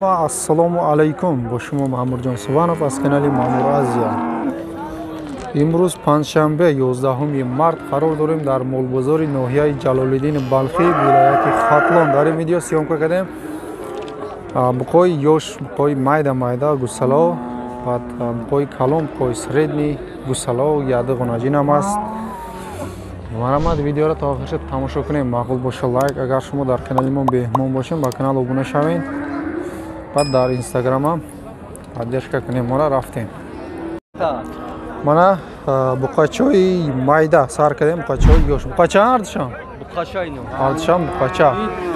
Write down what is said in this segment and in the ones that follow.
Ассалому алайкум, бо шумо Маъмурҷон Суванов аз канали Маъмур Азия. Имрӯз панҷшанбе, 11 март, қарор дорем дар молбозори ноҳияи Ҷалолиддини Балхӣ, вилояти Хатлон. Дар ин видео съёмка кардем буқои ёш, буқои майда майда гусало, баъд буқои калон, буқои средний гусало, яды ғунаҷинам аст. Марҳамат, видеоро то охирша тамошо кунем. Маъқул боша лайк, агар шумо дар канали мо меҳмон бошем, ба канал обуна шавед. Баъд дар инстаграмам поддержка кунем. Мора рафтем. Мана буқачаи майда сар кардем, буқачаи ёш. Буқача ҳардушам? Буқача ино. Ҳардушам буқача.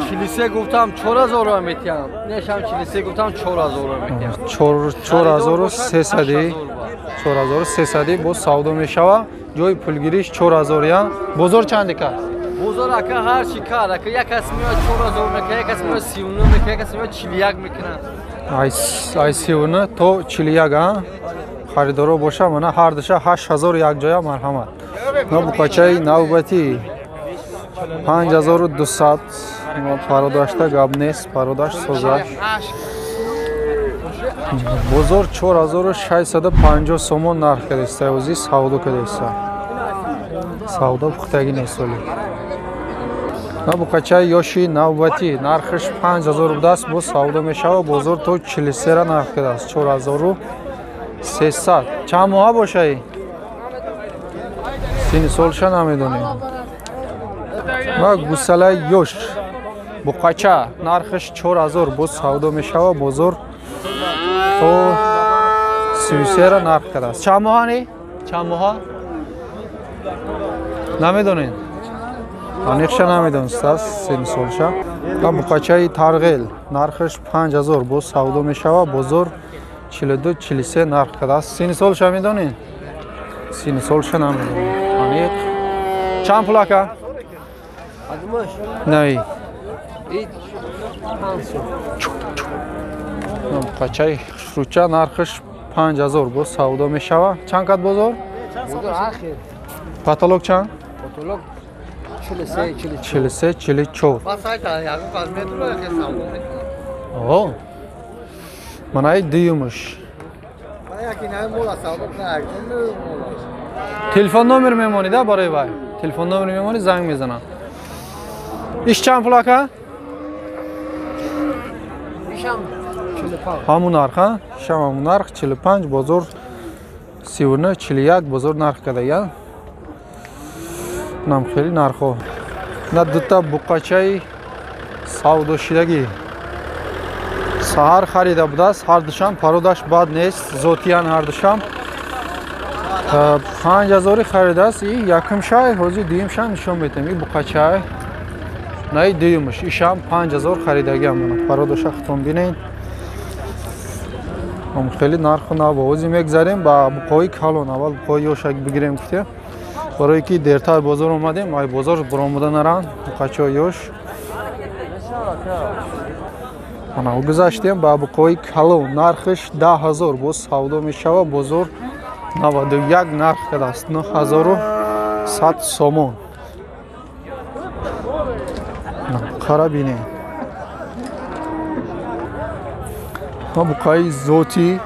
43 гуфтам 4000 метиҳам. Нешам 43 гуфтам 4000 метиҳам. 4300, 4300 боз савдо мешава. Ҷои пулгириш 4000 я. Бозор чанде кард? Бозор ака ҳар чи кард, ака як кас меояд 4000 мекунад, як кас меояд 39 мекунад, як кас меояд 41 мекунад. Ай 39 то 41 а? Харидоро боша, мана ҳар душа 8000 якҷоя, марҳамат. На буқачаи навбатӣ 5200, пародашта гап нест, пародаш соза. Бозор 4650 сомон нарх кардааст, ози савдо кардааст. Савдо пухтагӣ нест оли. На буқачаи ёши навбатӣ нархаш 5000 будааст, боз савдо мешавад, бозор то 43 нарх кардааст, 4300. Чанд моҳа бошаи? Сини солша намедонем. На гусалаи ёш буқача нархаш 4000, боз савдо мешавад, бозор то 33 нарх кардааст. Чанд моҳа не? Чанд моҳа? Намедонед? Аниқша намедонистааст сини солша. На буқачаи тарғел нархаш 5000, боз савдо мешавад, бозор 42-43 нарх кардааст. Сини солша медонед? Сини солша намедонед. Аниқ. Чанд пул ака? Не. Буқачаи хушрӯча нархаш 5000, боз савдо мешавад. Чанд кат бозор? Потолок чанд? Потолок 43, 43, 44. О. Манаи дуюмаш. Телефон номер мемонӣ да барои вай? Телефон номер мемонӣ, занг мезанам. Иш чанд пул ака? Ҳамун нарх, а? Ишам ҳамун нарх 45, бозор 39, 41 бозор нарх кардага. Нам хеле нархҳо. На дута буқачаи савдошидагӣ. Саҳар харида будааст, ҳар душам пародаш бад нест, зотиян ҳар душам. 5000 харидааст, и якум шай, ҳозир дуюм шай нишон медиҳем. И буқачай. На и дуюмаш, ишам 5000 харидагиам. Пародаша худтон бинед. Ам хеле нарху наво. Ҳозир мегзарем ба буқои калон. Аввал буқои ёшак бигирем гуфтем. Барои ки дертар бозор омадем, ай бозор баромада наранд буқачаи ёш. Ана гузаштем ба буқои калон. Нархаш 10000, боз савдо мешавад, бозор 91 нарх кардааст, 9100 сомон. Қара бинед. Ма буқаи зотӣ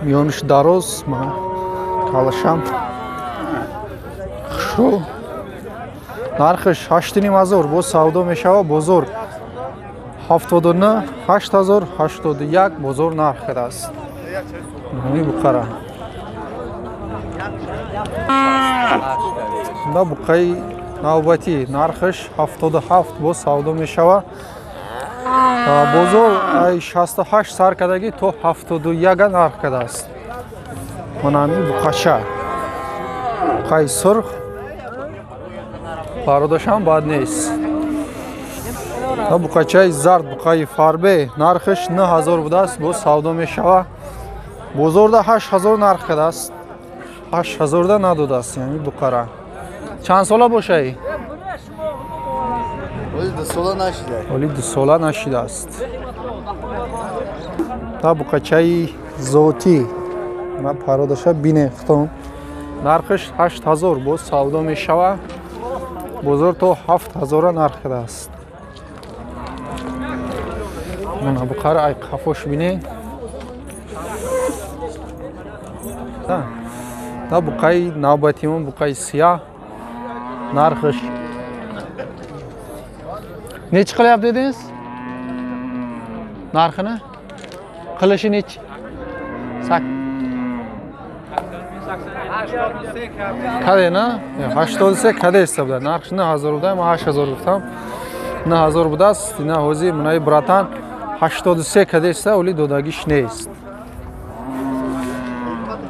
миёнаш дароз, ма калашам хушрӯ. Нархаш 8500, боз савдо мешавад, бозор 79, 8081 бозор нарх кардааст. Ҳамин буқара. На буқаи навбатӣ нархаш 77, боз савдо мешавад. Бозор ай 68 сар кардагӣ то 71 нарх кардааст. Мана ҳамин буқача. Буқаи сурх. Пародашам бад нест. На буқачаи зард, буқаи фарбе нархаш 9000 будааст, боз савдо мешавад. Бозорда 8000 нарх кардааст. 8000 надодааст, яъне буқара. Чанд сола бошаи? Оли 2 сола нашидааст. Та буқачаи зотӣ. Мана пародаша бинед худтон. Нархаш 8000, боз савдо мешавад. Бозор то 7000 нарх кардааст. Мана буқара ай қафош бинед. На буқаи навбатимон буқаи сияҳ нархаш nechi qilyapti dedingiz? Narxini? Qilishi nechi? Каде на? 83 каде ҳисобда. Нархш 9000 буда, ман 8000 гуфтам. 9000 будааст, ина ҳозир мунаи братан 83 каде ҳиса, оли додагиш нест.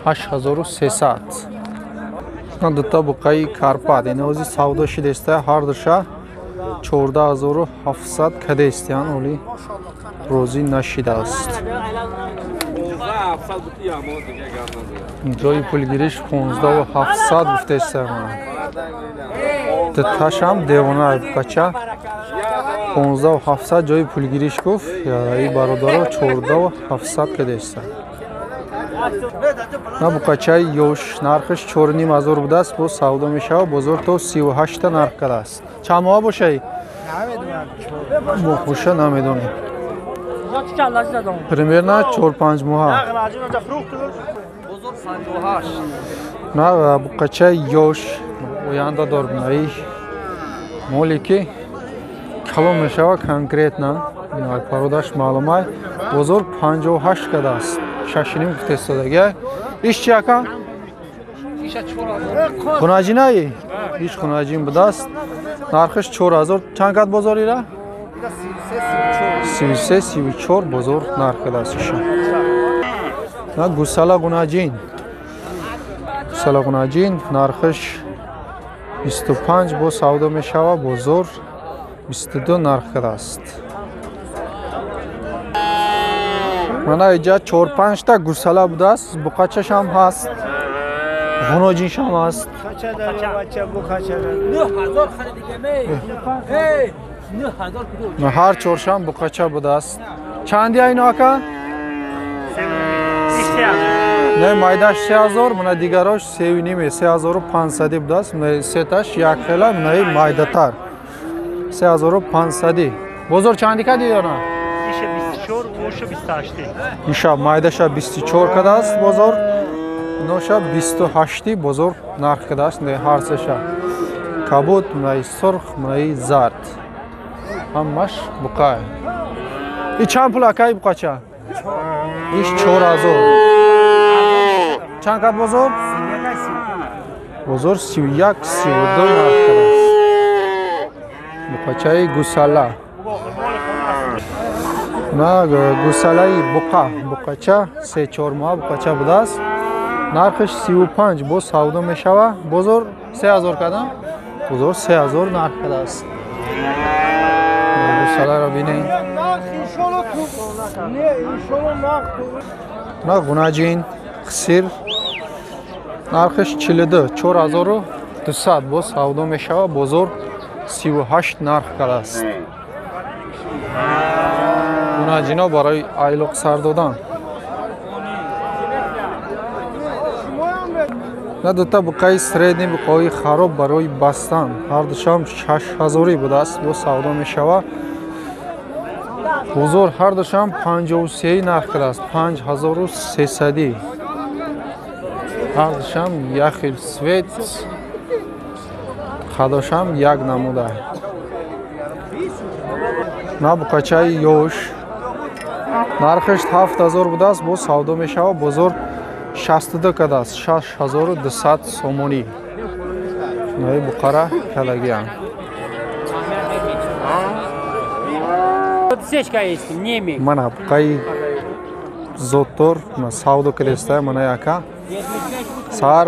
8300. На дута буқаи Карпат, ина ҳозир савдо шидеста, ҳар душа 14700 каде ҳистиян, оли розӣ нашидааст. Ҷои пулгириш 15700 гуфтеста. Дуташам девона бача 15700 ҷои пулгириш гуфт, и бародаро 14700 кадеста. На буқачаи ёш нархаш 4500 будааст, боз савдо мешавад, бозор то 38 та нарх кардааст. Чанд моҳа бошаи? Моҳ боша намедонем. Примерно 4-5 моҳа. На буқачаи ёш оянда дор бинаи моле ки калон мешавад конкретно пародаш маълумай, бозор 58 кардааст. 6,5 гуфтестодага. Иш чи ака? Хунаҷинаи? Иш хунаҷин будааст. Нархаш 4000. Чанд кад бозор ира? 33 34 бозор нарх кардааст иша. На гусала гунаҷин. Гусала гунаҷин нархаш 25 бо савдо мешавад, бозор 22 нарх кардааст. Мана иҷа 4-5 та гусала будааст, буқачашам ҳаст, ғуноҷиншам ҳаст. Ҳар чоршам буқача будааст. Чанди айно ака? Не, майдаш 3000, мана дигарош 3,5, 3500 будааст. Мана сеташ як хела, мана майдатар. 3500. Бозор чанди кади ёна? Иша майдаша 24 кадааст бозор, ноша 28 бозор нарх кадааст, не ҳар сеша. Кабуд, мнаи сурх, мнаи зард. Ҳамаш буқай. И чанд пул акай буқача? Иш 4000. Чанд кад бозор? Бозор 31 32 нарх кадааст. Буқачаи гусала. На гусалаи буқа, буқача 3-4 моҳ буқача будааст. Нархаш 35 боз савдо мешавад. Бозор 3000 кардам. Бозор 3000 нарх кардааст. Гусаларо бинед. На гунаҷин хсир нархаш 42 4200 боз савдо мешавад. Бозор 38 нарх кардааст. Гунаҷино барои айлоқ сар додан. На дута буқаи средний, буқаҳои хароб барои бастан. Ҳар душам 6000 будааст, боз савдо мешавад. Бозор ҳар душам 53 нарх кардааст, 5300. Ҳар душам як хел свет, хадошам як намуда. На буқачаи ёш нархаш 7000 будааст, боз савдо мешавад. Бозор 62 кардааст, 6200 сомонӣ. Наи буқара кадагиам. Мана буқаи зодтор савдо кардеста, мана яка. Саҳар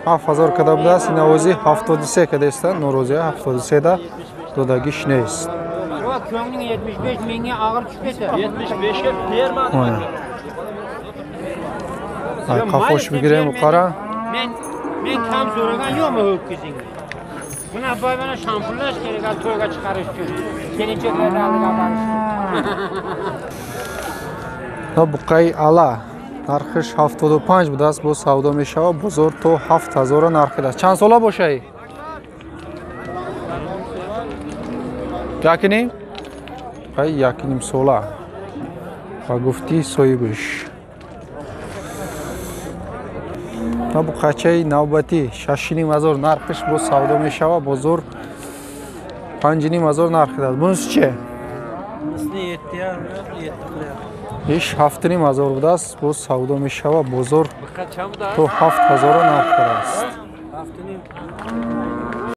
7000 када будааст, ин овози 73 кардеста, норозия 73 да додагиш нест. Köngün 75 menga ağır tushib ketdi. 75ga bermadim. Ay qafosh bigirem qara. Men kam so'ragan yo'qmi ho'kizingni? Buni boy mana shampunlash kerak, to'yga chiqarish uchun. Kelinchaklarni oldiga borish uchun. На буқаи ала нархаш 75 будааст, боз савдо мешавад. Бозор то 7000 нарх кардааст. Чанд сола бошаи? Якним? Ай якним сола. Ба гуфти соҳибаш. Буқачаи навбатӣ 6,5 ҳазор нархиш боз савдо мешавад, бозор 5,5 ҳазор нарх дад. Бунуси че? Иш 7,5 ҳазор будааст, боз савдо мешавад, бозор то 7 ҳазора нарх дорааст.